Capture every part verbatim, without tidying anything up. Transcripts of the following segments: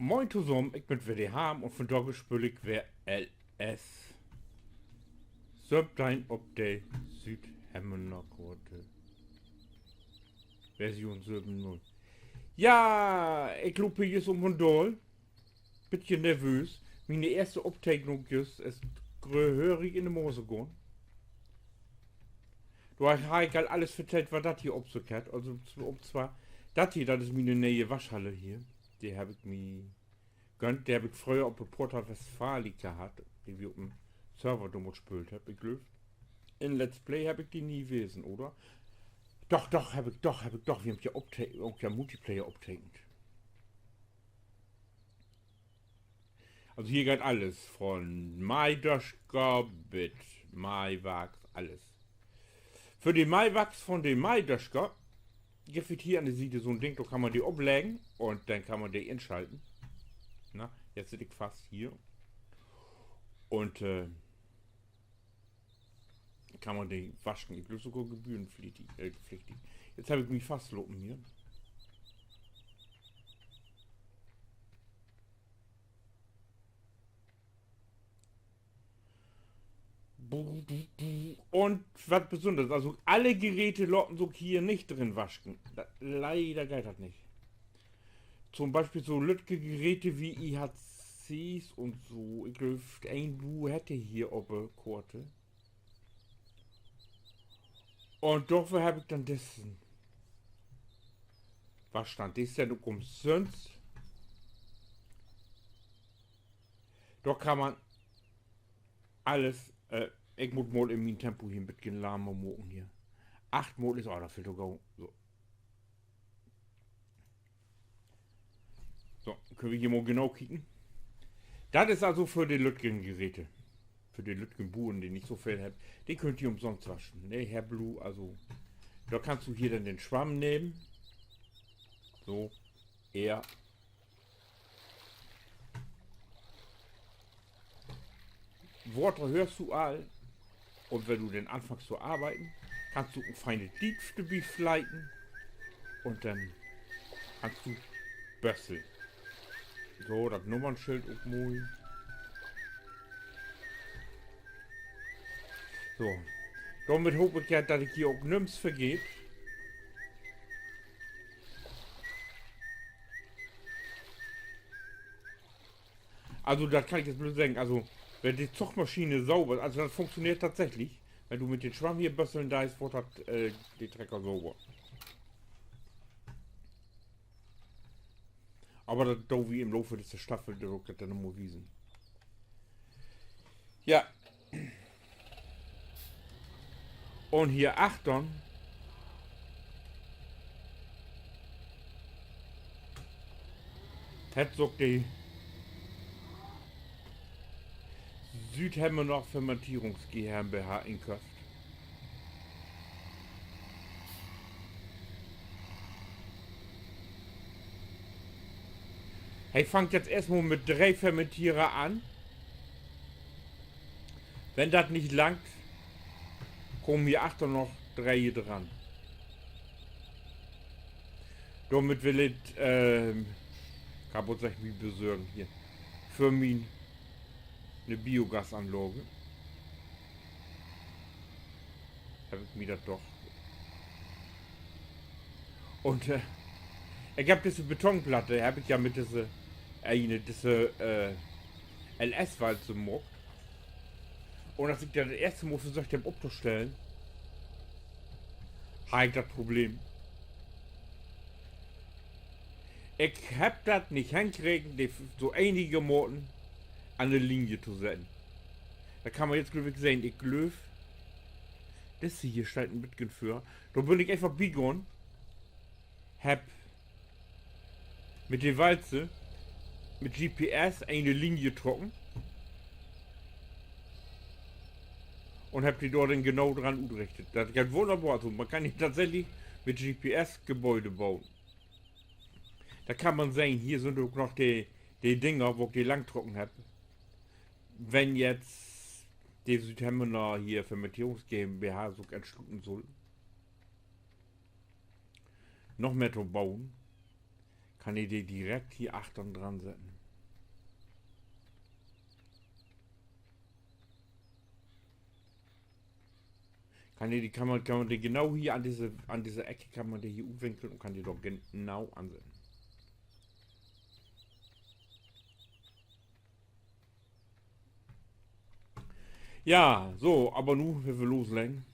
Moin tosamen, ik bün weer de Harm un vundaag speel ik weer L S söventeihn op de Südhemmerner Koort. Version söven null. Ja, ik loop hier jüst op un daal. Bietje nervöös. Miene eerste Opteknung jüst is gehörig in de Moors gahn. Dor harr ik al allens vertellt, wat dat hier op sik hett. Also, op zwar, dat hier, dat is miene ne'e Waschhalle hier. De heff ik mi gönnt. De heff ik fröher op de Porta Westfalica hatt, de wi op 'n Server domals speelt hebbt, ik glööv. In Let's Play heff ik de nie wesen, oder? Doch, doch, heff ik, doch, heff ik, doch. Wi hebbt ja opte-, ok ja Multiplayer optekent. Also hier geiht allens, von Maidöscher bit Maiwarks, allens. För de Maiwarks von de Maidöscher gifft dat hier an de Siede so'n Ding, dor kann man de opleggen un denn kann man de inschalten. Na, jetzt sitt ik fast hier. Un, äh, kann man de waschen. Ik glööv sogor gebührenpflichtig, äh, pflichtig. Jetzt heff ik mi fastlopen hier. Un wat Besünners, also alle Geräte laten sik hier nich drin waschen. Dat, leider geiht dat nich. To'n Bispeel so lüttke Geräte wie I H Cs un so. Ik glööv, een Buur hett de hier op de Koort. Un dorför heff ik denn dissen Waschstand. De is denn ok ümsünst. Dor kann man allens, äh, ik mutt mal in mien Tempo hier 'n beten lahmer maken hier. Achtmal is, oh, dat fehlt ok. So. So, köönt wi hier mal genau kieken. Dat is also för de lüttken Geräte. För de lüttken Buren, de nich so veel hebbt. De köönt hier ümsünst waschen. Nee, Herr Blue, also, dor kannst du hier denn den Schwamm nehmen. So, er Water höörst du al. Un wenn du denn anfangst to arbeiden, kannst du en feinet Lied dorbi fleiten. Un denn kannst du bösseln. So, dat Nummernschild ok moi. So. Dormit hoop ik ja, dat ik hier ok nüms vergeet. Also, dat kann ik jetzt blööd seggen. Also, wenn de Zugmaschine sauber, also, dat funktioneert tatsächlich. Wenn du mit den Schwamm hier bösseln deist, word dat, äh, de Trecker sauber. Aver dat doot wi in'n Loof von disse Staffel, doot dat denn noch mal wiesen. Ja. Un hier achtern hett sik de Südhemmerner Fermentierungs GmbH inköfft. He fangt jetzt eerstmal mit dree Fermentierer an. Wenn dat nich langt, kamen hier achter noch dree dran. Dormit will ik, ähm, kaputt, segg ik, mi besorgen hier för mien, 'ne Biogasanlage. Heff ik mi dat doch. Un, äh, ik heff disse Betonplatte, heff ik ja mit disse, äh, disse, äh, L S-Walze maakt. Un as ik dat dat eerste Mal versöcht heff optostellen, harr ik dat Problem. Ik heff dat nich henkregen, de f-, so enigermaten an de Linie to setten. Dat kann man jetzt, glööv ik, sehn. Ik glööv, disse hier steiht en beten vör. Dor bün ik eenfach bigahn, heff mit de Walze, mit G P S ene Linie trocken un heff de dor denn genau dran utrichtet. Dat geiht wunnerbor. Also, man kann hier tatsächlich mit G P S Gebäude boen. Dat kann man sehn, hier sünd ok noch de, de Dinger, wo ik de lang trocken heff. Wenn jetzt de Südhemmerner hier Fermentierungs GmbH sik entsluten sull, noch mehr to boen, kann ik de direkt hier achtern dran setten. Kann de, de kann man, kann man de genau hier an disse, an disse Eck kann man de hier utwinkeln un kann de dor genau ansetten. Ja, so, aver nu wüllt wi losleggen.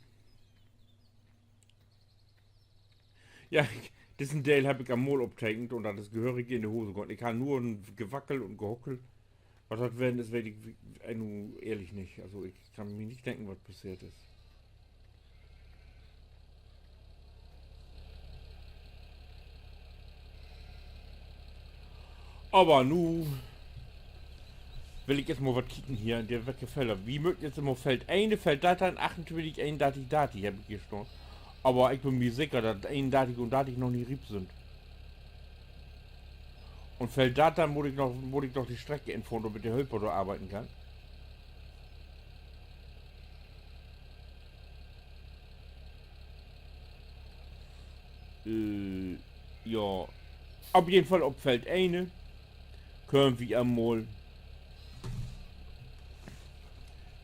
Ja, ik, dissen Deel heff ik al mal optekent un dat is gehörig in de Hose gahn. Ik harr nur en Gewackel un Gehuckel. Wat dat ween is, weet ik wi-, äh, nu ehrlich nich. Also, ik kann mi nich denken, wat passeert is. Aver nu will ik eerst mal wat kieken hier, de, wat gefällt dat? Wi mööt nu eerst mal Feld een, Feld darteihn, achtuntwintig, eenundartig, dartig heff ik hier stahn. Aver ik bün mi seker, dat eenundartig un dartig noch nich riep sünd. Un Feld darteihn mutt ik noch, mutt ik noch de Streck infohren, dormit de Hölper dor arbeiden kann. Äh, ja. Op jeden Fall op Feld een köönt wi al mal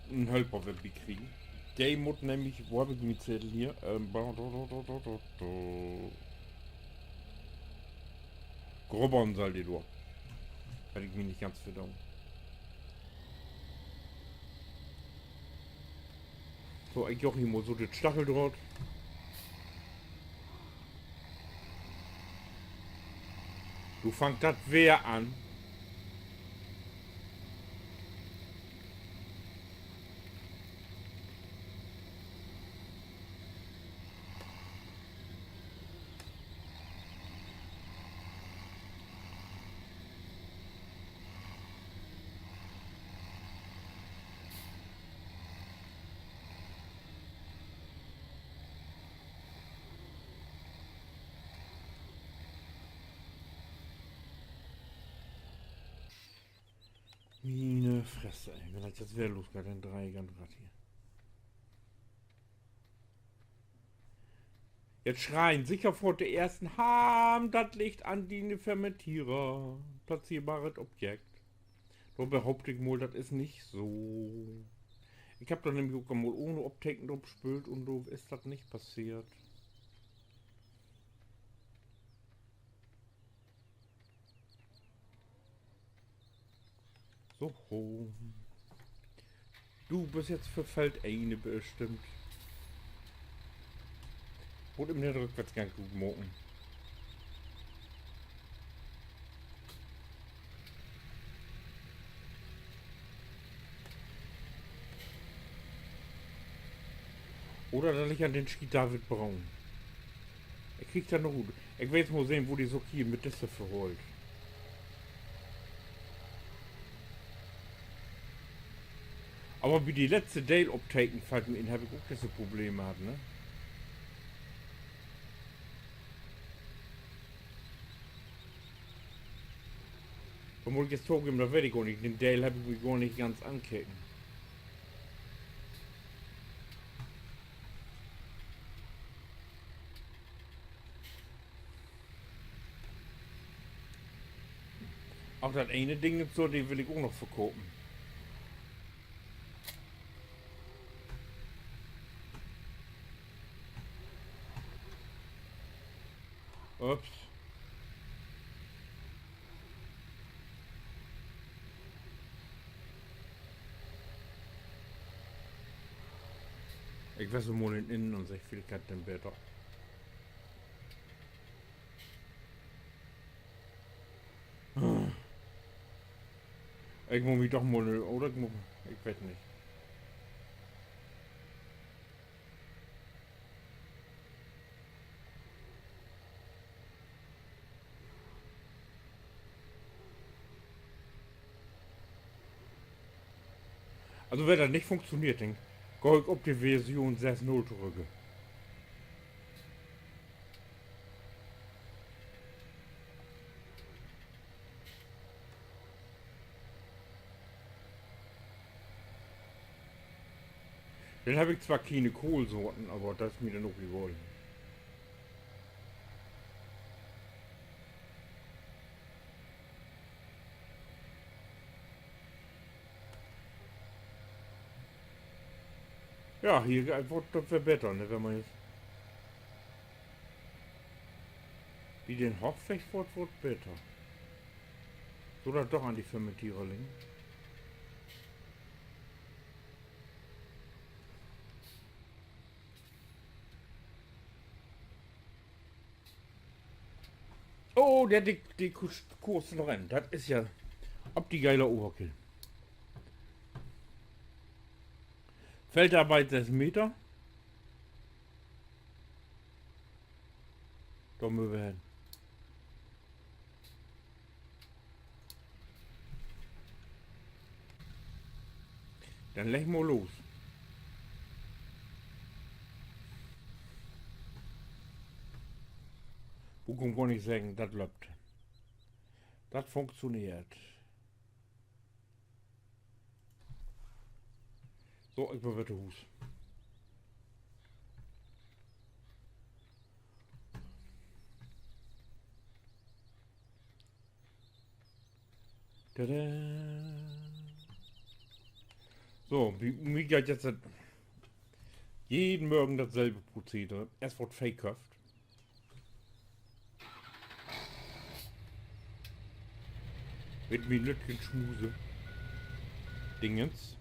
en Hölper weer bi kriegen. De mutt nämlich, wo heff ik mien Zettel hier? Ähm, ba-, do, do. Grubbern sall de dor. Wenn ik mi nich ganz verdoon. So, ik joch hier mal so dit Stacheldraht. Nu fangt dat weer an. Miene Fresse, ey, wenn dat jetzt weer losgeiht, denn dreih ik an 't Rad hier. Jetzt schreien sicher foort de Eersten: Harm, dat liggt an diene Fermentierer. Platzierbaret Objekt. Dor behaupt ik mal, dat is nich so. Ik heff dor nämlich ok al mal ohne Opteken op spöölt un dor is dat nich passeert. So. Du büst jetzt för Feld een bestimmt. Mutt even den Rückwärtsgang goot maken. Oder dat liggt an den Schiet David Braun. Ik krieg dat noch ut. Ik will eerst mal sehn, wo de sük hier mit disse verhöllt. Aver bi de letzte Deel opteken, fallt mi in, heff ik ok disse Probleme hatt, ne? Dor mutt ik nu togeven, dat weet ik gor nich. Den Deel heff ik mi gor nich ganz ankeken. Ach, dat ene Ding un so, de will ik ok noch verkopen. Ups. Ik wessel mal in Innen un segg villicht denn beter. Ik mutt mi doch mal, oder ik mutt, ik weet nich. Also, wenn dat nich funktioneert, denn gah ik op de Version söss null torügg. Denn heff ik zwar kene Kohlsorten, aver dat is mi denn ok egal. Ja, hier, äh, woort dat weer beter, ne, wenn man jetzt bi den Hochweg woort, woort beter. Sall dat doch an de Fermentierer liggen? Oh, de, de, de Kurs, Kurs noch in. Dat is ja optimaler Overkill. Feldarbeit söss Meter. Dor mööt wi hen. Denn legg mal los. Wo kann ik nich seggen, dat löppt. Dat funktioneert. So, ik bün weer to Huus. Tada. So, wi, wi geiht jetzt dat, jeden Morgen datselve Prozedere. Eerst woort Veeh köfft. Mit mien lüttjen Smuse-Dingens.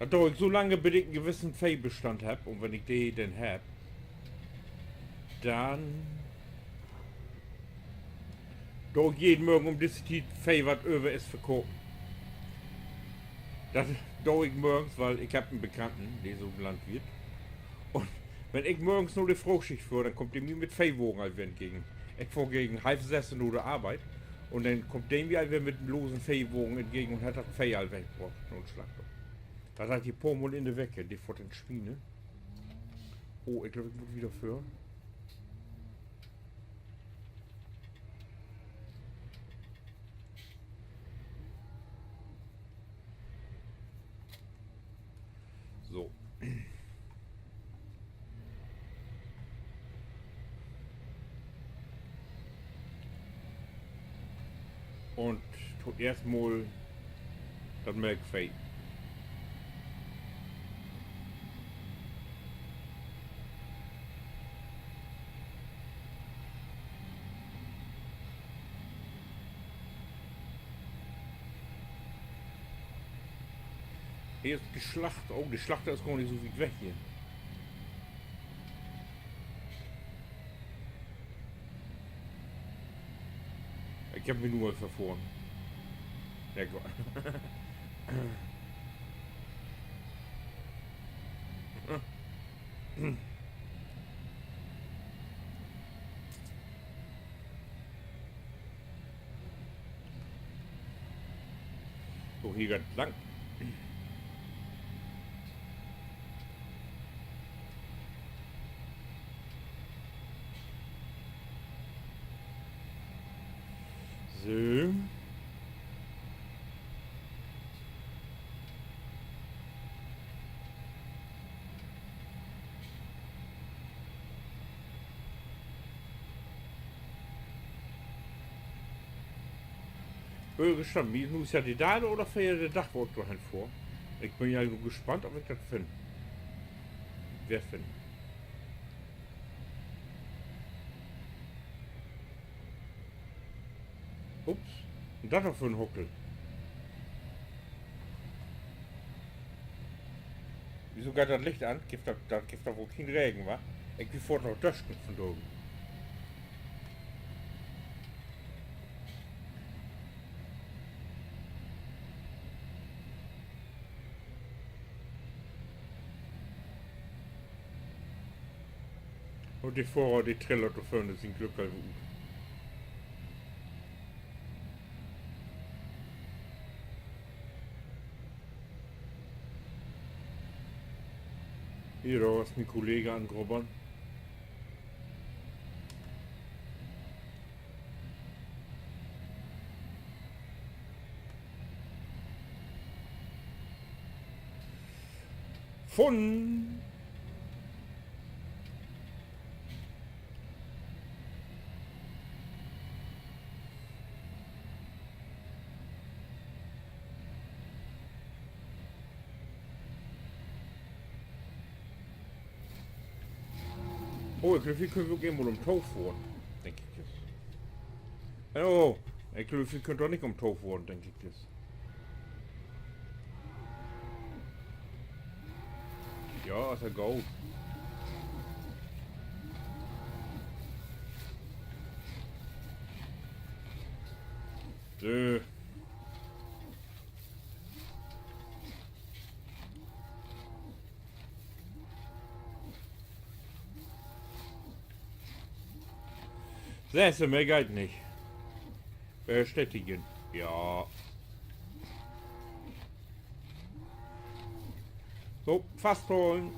Dat do ik so lange, bit ik en gewissen Veehbestand hebb. Un wenn ik de denn hebb, denn do ik jeden Morgen üm disse Tiet Veeh, wat över is, verkopen. Dat do ik morgens, wiel ik hebb en Bekannten, de is ok Landwirt. Un wenn ik morgens na de Fröhschicht fohr, denn kummt de mi mit Veehwagen al weer entgegen. Ik fohr gegen half sess na de Arbeit un denn kummt de mi al weer mit en losen Veehwagen entgegen un hett dat Veeh al wegbrocht na 't Slachthoff. Dat harr ik poor Mal in de Week, de fohrt in Swiene. Oh, ik glööv, ik mutt wieder vör. So. Un toeerst mal dat Melkveeh. Hier is de Slacht-, oh, de Slachter is gor nich so wiet weg hier. Ik hebb mi nu al verfohren. Ja, go-, So, hier geiht 't lang. So. Bün gespannt, nu is ja de dörde oder veerde Dag, wo ik dor hen fohr. Ik bün ja nu gespannt, of ik dat finn. Weer finnen. Ups, wat dat noch för en Huckel. Wieso geiht dat Licht an? Gifft dat, dat gifft doch woll keen Regen, wa? Ik bün foort noch dösken vandagen. Un de Fohrer, de trillert dor vörn sien Glück al ut. Hier, dor is mien Kolleeg an grubbern. Funnen. Oh, ik glööv, wi köönt ok eenmal ümto fohren, denk ik jetzt. Oh, ik glööv, wi köönt doch nich ümto fohren, denk ik jetzt. Ja, is ja goot. So. Sehst du, mehr geiht nich. Bestätigen. Ja. So, fastholen.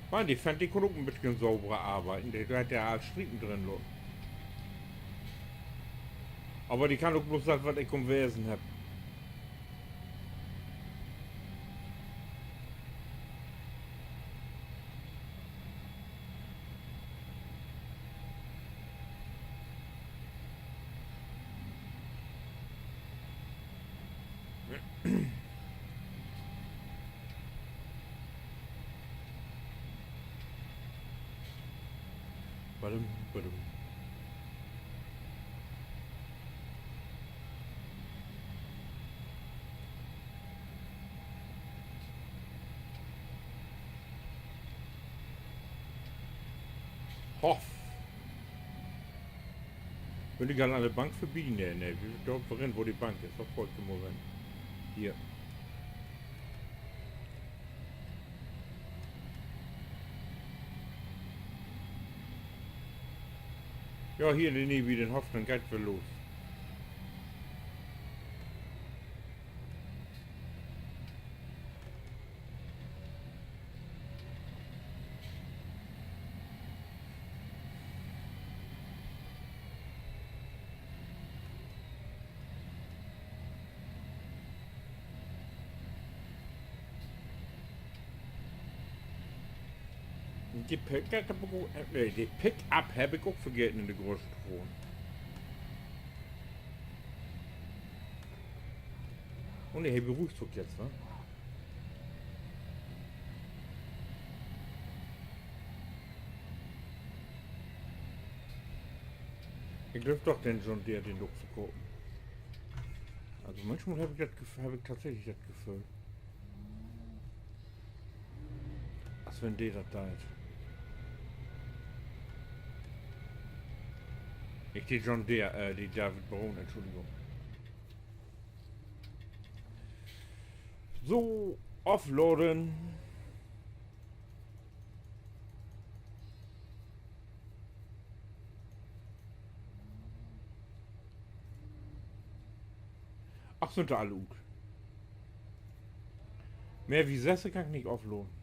Man, de Fendt, de kunn ok en beten sauberer arbeiden. De hett ja all Striepen drin laten. Aver de kann ok bloots dat, wat ik üm wesen hebb. Badum, badum. Hoff. Bün ik al an de Bank vörbi? Nee, nee, wi lopen rin, wo de Bank is. Dor fohr ik mal rin. Hier. Ja, hier in de Neeg bi den Hoff, denn geiht dat weer los. De Pickup hebb ik ok, nee, de Pickup hebb ik ok vergeten in de Garage to fohren. Oh nee, he beruhigt sik jetzt, wa? Ik glööv doch, den John Deere, den do ik verkopen. Also manchmal hebb ik dat Gef-, hebb ik tatsächlich dat Geföhl, as wenn de dat deit. Nich de John Deere, äh, de David Brown, Entschuldigung. So, afladen. Ach, sünd de all ut? Mehr as sess kann ik nich afladen.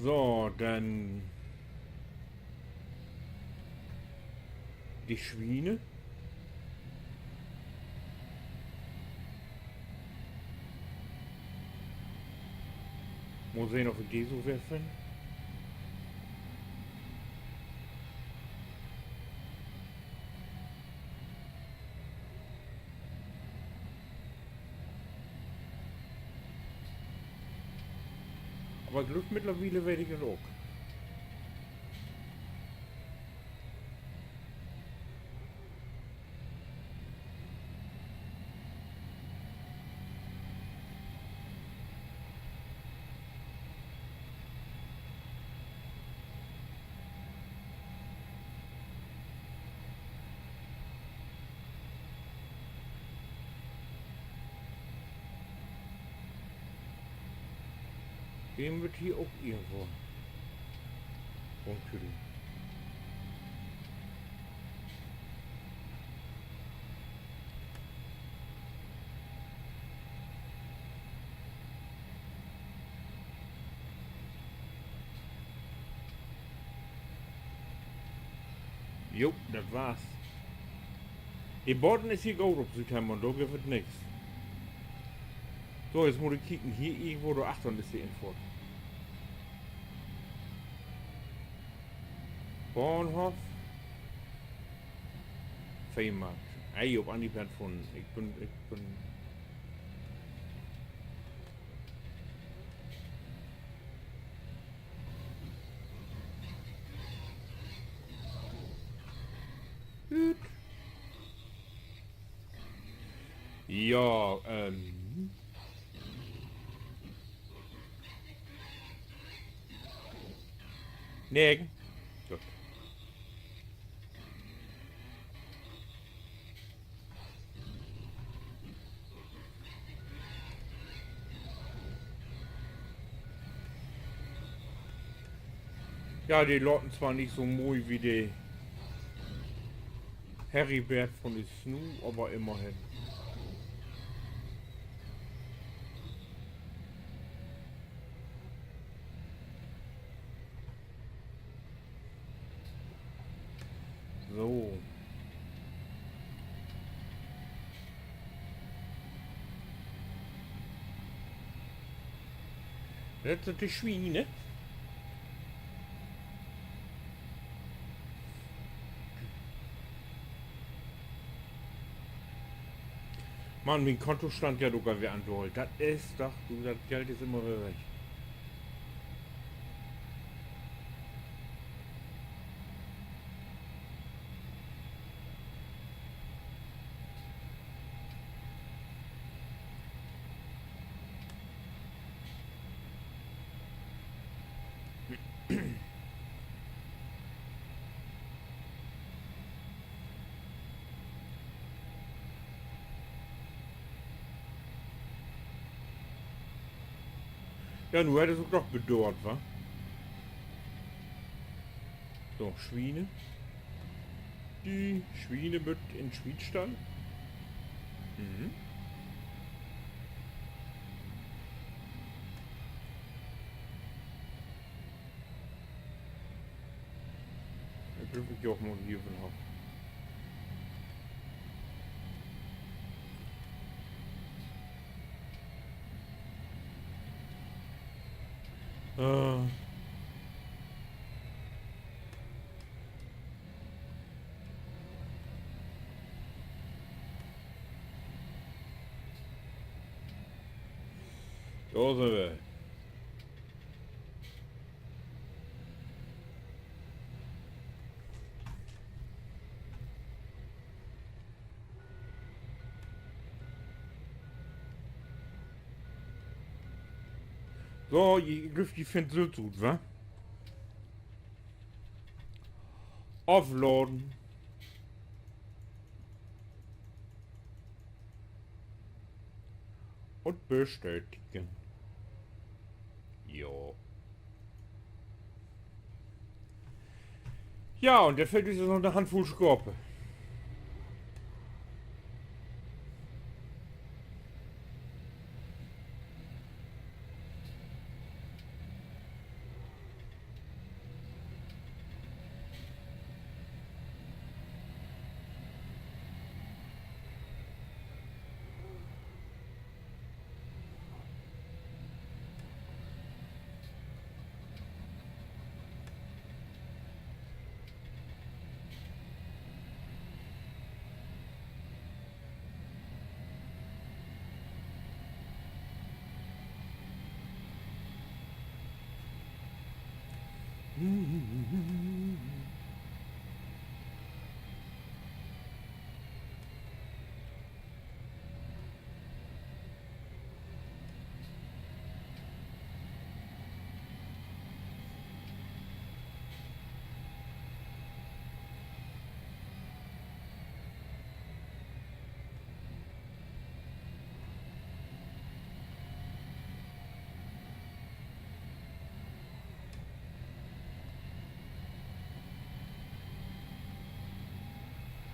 So, denn de Swiene. Mal sehn, of ik de so weer finn. Aver ik glööv, mittlerwiel weet ik dat ok. Den mutt hier ok irgendwo. Rumtüdeln. Jo, dat war's. De Bodden is hier goot op Südheim, man dor gifft dat nix. So, nu mutt ik kieken, hier irgendwo dor achtern is de Infohrt. Bahnhoff. Veemarkt. Ey, op Anhieb funnen. Ik bün, ik bün Hüt. Ja, ähm. Negen. Goot. Ja, de laten zwar nich so moi wie de Heribert von de Snu, aver immerhen. So. Dat sünd de Swiene. Mann, mien Kontostand geiht ok al weer an daal. Dat is doch, du, dat Geld is immer weer weg. Ja, nu hett he se ok noch bedöört, wa? So, Swiene. De Swiene mööt in Swienstall. Mhm. Ik glööv, ik jaag mal hier vanaf. Äh. Dor sünd wi. So, ji, ik glööv, ji finnt sülvst ut, wa? Afladen. Un bestätigen. Ja. Ja, un dor fehlt uns noch 'ne Handvull Schape.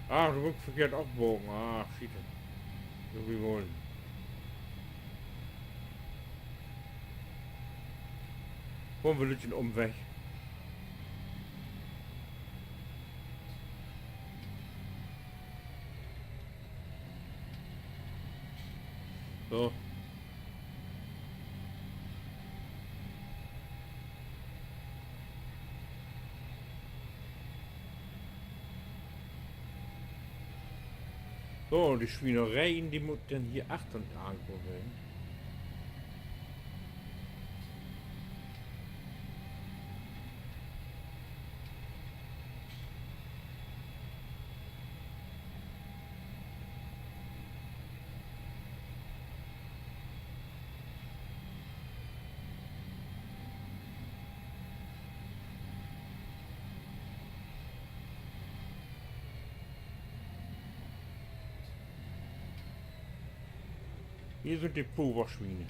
Ah, de Rück verkehrt afbogen. Ah, Schiete. So wie wollen. Gahn wi lütt en Umweg. So. So, de Swienereen, de mutt denn hier achtern irgendwo ween. Hier sünd de Powerswiene.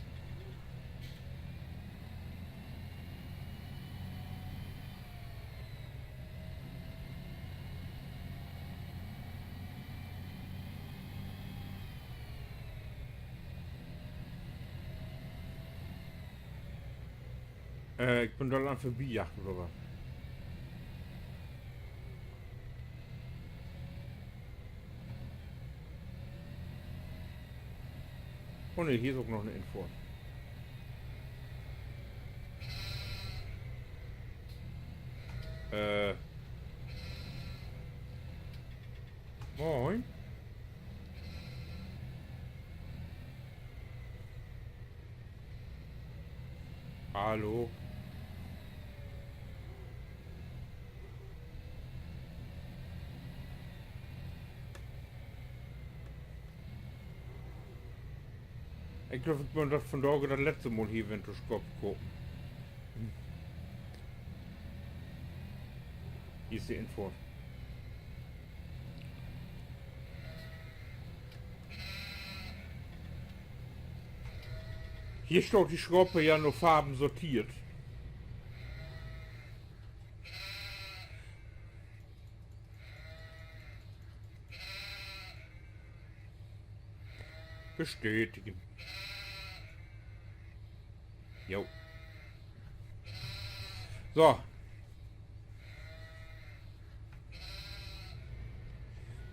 Äh, ik bün dor an vörbijagt, oder wat? Oh nee, hier is ok noch 'n Infohrt. Äh. Moin. Hallo. Ik glööv, ik bün dat vundaag dat letzte Mal hier, wenn to Schaap kopen. Hier is de Infohrt. Hier staht de Schaap ja na Farven sorteert. Bestätigen. Jo. So.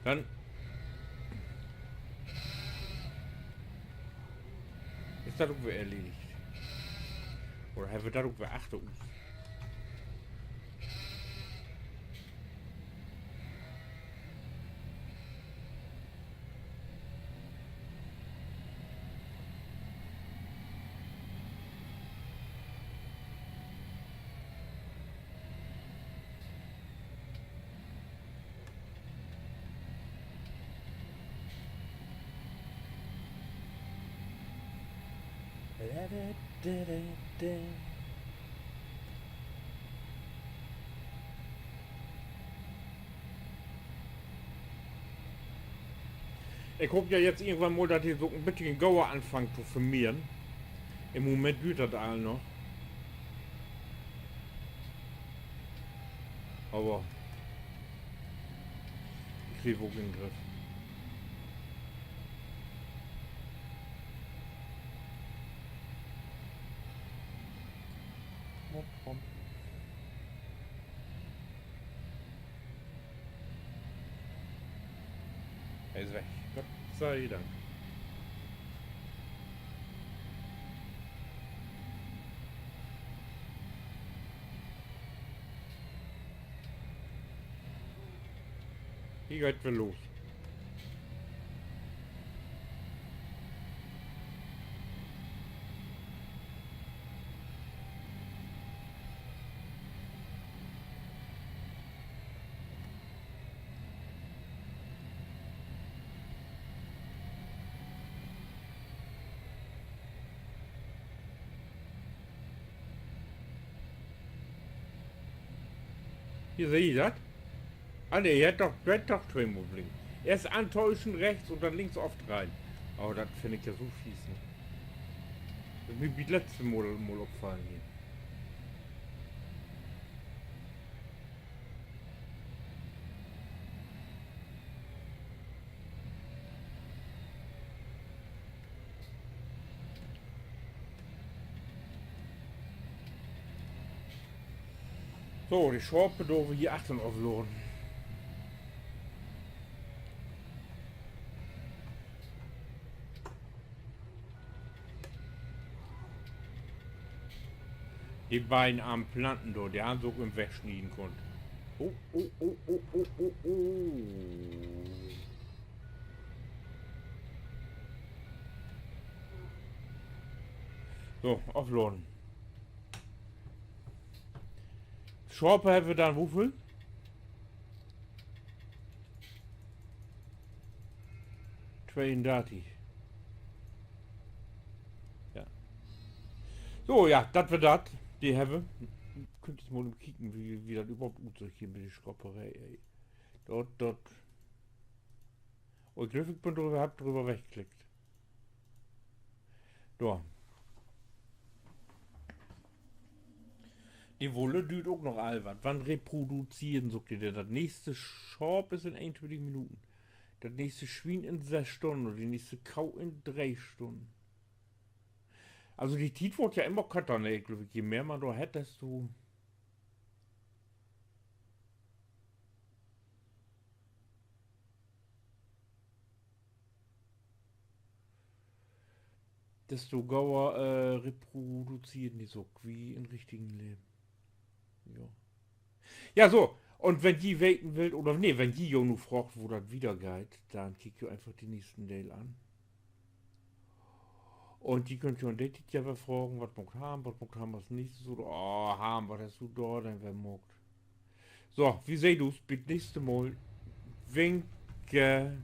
Denn is dat ok weer erledigt. Oder hebbt wi dat ok weer achter us? Ik hoop ja jetzt irgendwann mal, dat de sük en beten gauer anfangt to vermehren. In'n Moment düürt dat all noch. Aver ik krieg ok in'n Griff. Mop, mop. He is weg. Gott sei Dank. Hier geiht dat weer los. Hier, seht ji dat? Ah, nee, he hett doch, he hett doch tweemal blinkt. Eerst antäuschen, rechts un denn links ofdreihen. Oh, dat finn ik ja so fies, ne? Dat is mi bi't letzte Mal, Mal opfallen hier. So, de Schaap doot wi hier achtern ofladen. De beiden armen Planten dor, de harrn se ok in wegsnieden kunnt. Oh, oh, oh, oh, oh, oh, oh. So, ofladen. Schaap hebbt wi denn woveel? Tweeundartig. Ja. So, ja, dat weer dat. De hebbt wi. Köönt wi mal even kieken, wo, wo dat överhaupt utsücht hier mit de Schaperee, ey. Dor, dor. Oh, ik glööv, ik bün dröver, hebb dröver weggeklickt. Dor. De Wull düürt ok noch al wat. Wann reproduzeren se ok de? Dat nächste Schaap is in eenuntwintig Minuten. Dat nächste Swien in söss Stunnen oder de nächste Koh in dree Stunnen. Also de Tiet word ja immer körter, ne? Ik glööv, je mehr man dor hett, desto desto gauer, äh, reproduzeert de sik ok wie in richtigen Leven. Ja. Ja, so. Un wenn ji weten wüllt, oder nee, wenn ji jo nu fraagt, wo dat wiedergeiht, denn kiekt jo eenfach den nächsten Deel an. Un ji köönt jo in de Tiet ja weer fragen, wat maakt Harm, wat maakt Harm as nächstes, oder, oh, Harm, wat hest du dor denn weer maakt? So, wi seht us bit nächste Mal. Winke.